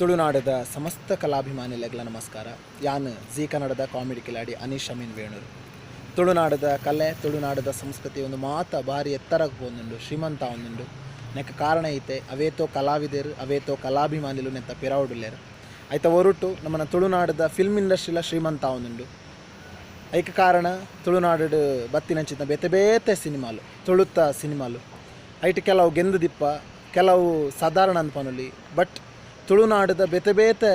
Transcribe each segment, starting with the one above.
ತುಳುನಾಡದ ಸಮಸ್ತ ಕಲಾಭಿಮಾನಿಲೆಗ್ಲ ನಮಸ್ಕಾರ. ಯಾನ್ ಜೀ ಕನ್ನಡದ ಕಾಮಿಡಿ ಕಿಲಾಡಿ ಅನೀಶ್ ಅಮೀನ್ ವೇಣೂರು. ತುಳುನಾಡದ ಕಲೆ, ತುಳುನಾಡದ ಸಂಸ್ಕೃತಿ ಒಂದು ಮಾತ ಭಾರಿ ಎತ್ತರಗ್ ಪೋವೊಂದುಂಡು, ಶ್ರೀಮಂತ ಆವೊಂದುಂಡು. ನೆಕ್ಕ್ ಕಾರಣ ಈತೆ ಅವೇತೋ ಕಲಾವಿದೆರ್, ಅವೇತೋ ಕಲಾಭಿಮಾನಿಲು ನೆತ್ತ ಪಿರವುಡುಲ್ಲೆರ್. ಐತ ಒರುಟು ನಮನ ತುಳುನಾಡದ ಫಿಲ್ಮ್ ಇಂಡಸ್ಟ್ರಿಲ ಶ್ರೀಮಂತ ಆವೊಂದುಂಡು. ಐಕ್ ಕಾರಣ ತುಳುನಾಡುಡ್ ಬತ್ತಿನಂಚಿನ ಬೇತೆ ಬೇತೆ ಸಿನಿಮಾಲು, ತುಳುತ್ತ ಸಿನಿಮಾಲು. ಐಟ್ ಕೆಲವು ಗೆಂದ್ ದಿಪ್ಪ, ಕೆಲವು ಸಾಧಾರಣ ಅಂದ್ ಪನೊಲಿ. ಬಟ್ ತುಳುನಾಡುದ ಬೇತೆ ಬೇತೆ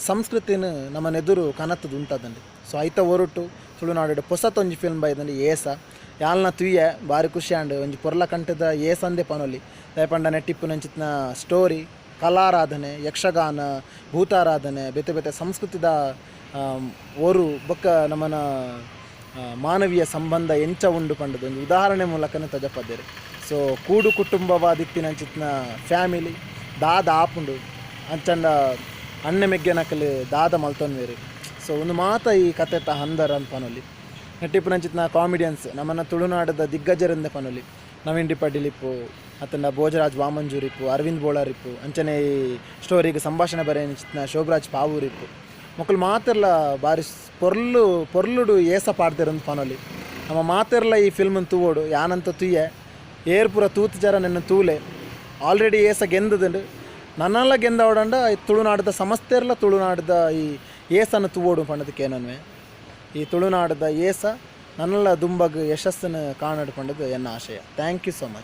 ಸಂಸ್ಕೃತಿನ್ ನಮನೆದುರು ಕನತ್ದ್ ಉಂತದ್ಂಡ್. ಸೊ ಐತ ಒರುಟು ತುಳುನಾಡುಡ್ ಪೊಸತೊಂಜಿ ಫಿಲ್ಮ್ ಬೈದ್ಂಡ್, ಏಸ. ಯಾಲ್ನ ತೂಯೆ, ಬಾರಿ ಖುಷಿ ಆಂಡ್. ಒಂಜಿ ಪೊರ್ಲ ಕಂಠದ ಏಸಂದೇ ಪನೊಲಿ. ದಾಯೆ ಪಂಡ ನೆಟ್ಟ್ ಇಪ್ಪುನಂಚಿತ್ತಿನ ಸ್ಟೋರಿ, ಕಲಾರಾಧನೆ, ಯಕ್ಷಗಾನ, ಭೂತಾರಾಧನೆ, ಬೇತೆ ಬೇತೆ ಸಂಸ್ಕೃತಿದ ಒರು ಬೊಕ್ಕ ನಮನ ಮಾನವೀಯ ಸಂಬಂಧ ಎಂಚ ಉಂಡು ಪಂಡ್ದ್ ಒಂಜಿ ಉದಾಹರಣೆ ಮೂಲಕನೆ ತೊಜಪದೆರ್. ಸೊ ಕೂಡು ಕುಟುಂಬವಾದಿತ್ತಿನಂಚಿತ್ತಿನ ಫ್ಯಾಮಿಲಿ ದಾದ ಆಪುಂಡು, ಅಂಚಂಡ ಅಣ್ಣೆ ಮೆಗ್ಗೆನಕುಲು ದಾದ ಮಲ್ತೊನ್ವೆರ್, ಸೊ ಉಂದು ಮಾತ ಈ ಕತೆತ ಹಂದರ ಅಂದ್ ಪನೊಲಿ. ನೆಟ್ಟ್ ಇಪ್ಪುನಂಚಿತ್ತಿನ ಕಾಮಿಡಿಯನ್ಸ್ ನಮನ ತುಳುನಾಡುದ ದಿಗ್ಗಜೆರೆಂದೆ ಪನೊಲಿ. ನವೀನ್ ಡಿ ಪಡ್ಡಿಲಿಪ್ಪು, ಅತ್ತಂಡ ಭೋಜರಾಜ್ ವಾಮಂಜೂರ್ ಇಪ್ಪು, ಅರವಿಂದ್ ಬೋಳಾರ್ ಇಪ್ಪು, ಅಂಚನೆ ಈ ಸ್ಟೋರಿಗ್ ಸಂಭಾಷಣೆ ಬರೆಯಿನಂಚಿತ್ತಿನ ಶೋಭರಾಜ್ ಪಾವೂರ್ ಇಪ್ಪು. ಮೊಕುಲು ಮಾತೆರ್ಲ ಬಾರಿ ಪೊರ್ಲು ಪೊರ್ಲುಡು ಏಸ ಪಾಡ್ದೆರ್ ಪನೊಲಿ. ನಮ ಮಾತೆರ್ಲ ಈ ಫಿಲ್ಮ್ ತೂವೊಡು. ಯಾನಂತ ತೂಯೆ. ಏರ್ ಪೂರ ತೂತುಜರ ನೆನ್ನ ತೂಲೆ. ಆಲ್ರೆಡಿ ಏಸ ಗೆಂದುದುಂಡು. ನನಲ ಗೆಂದವಡಂಡ ತುಳುನಾಡುದ ಸಮಸ್ತೆರ್ಲ ತುಳುನಾಡುದ ಈ ಏಸನ್ ತೂವೊಡು ಪಂಡುದು ಕೇನೊನ್ವೆ. ಈ ತುಳುನಾಡುದ ಏಸ ನನಲ ದುಂಬಗ್ ಯಶಸ್ಸನ್ನು ಕಾಣಡ್ ಪಂಡುದು ಎನ್ನ ಆಶಯ. Thank you so much.